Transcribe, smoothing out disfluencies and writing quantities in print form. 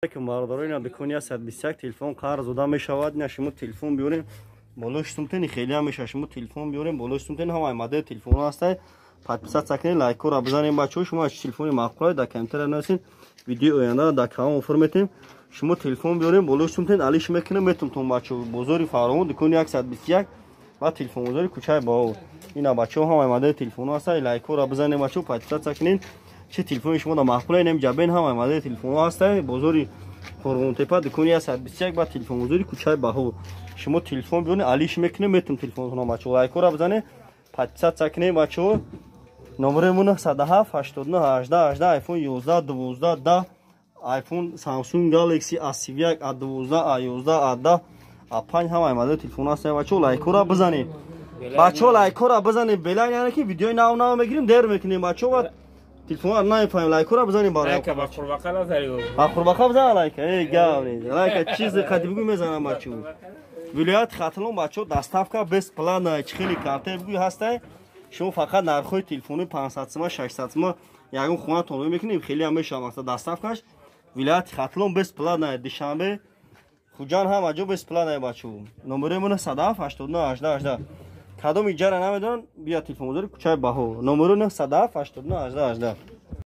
Алейкум, бародаро, ина дукони 121, телефон қарз дода мешавад. Ина шумо телефон биёрем, болои сумтени хеле меша. Шумо телефон биёрем, болои сумтени ҳамаи модели телефонҳо ҳастай. Подписаться кунед, лайкҳоро бизанем, бачаҳо. Шумо аз телефони маъқулай дар комментария нависед, видеои оянда дар канал офар метем. Шумо телефон биёрем, болои сумтен алиш мекунем, метумтон, бачаҳо. Бозори Фаровон, дукони 121 ва телефонбозори кӯчаи Баҳор. Ина, бачаҳо, ҳамаи модели телефонҳо ҳастай. Лайкҳоро бизанем, бачаҳо, подписаться кунед. Чи телефони шумо да маъқулай, инам ҷабен, ҳамаи модели телефонҳо ҳастай. Бозори Қурғонтепа, дукони 121 ба телефонбозори кӯчаи Баҳор. Шумо телефон биёред, алиш мекунем, метум телефонтона, бачаҳо. Лайкҳоро бизанед, подписаться кунед, бачаҳо. Номерои мо 907 89 18 18. iPhone 11, 12, 10, iPhone, Samsung Galaxy A31, A12, A11, A10, A5, ҳамаи модели телефон ҳастанд, бачаҳо. Лайкҳоро бизанед, бачаҳо, лайкҳоро бизанед. Белайн, яъне ки видеои нав нав мегирем, дер мекунем, бачаҳо, ва телефонро намефаҳмем. Лайкҳоро бизанем. Лайка ба қурбақа назари. Ба қурбақа бизан лайка. Э, гап нест, лайка чизи қади бигӯй, мезанам, бачаҳо. Вилояти Хатлон, бачаҳо, доставка бесплатно. Чи хеле карта бигӯй ҳастай. Шумо фақат нархҳои телефони 500 сума, 600 сума ягон хонатон мекунем, хеле ҳам мешавад. Масалан, доставкаш вилояти Хатлон бесплатно, Душанбе, Хуҷанд, ҳама ҷо бесплатно, бачаҳо. Номерои мо 907 89 18 18. Кадом иҷара намедонам, бия телефонбозори кӯчаи Баҳор, номеро 907 89 18 18.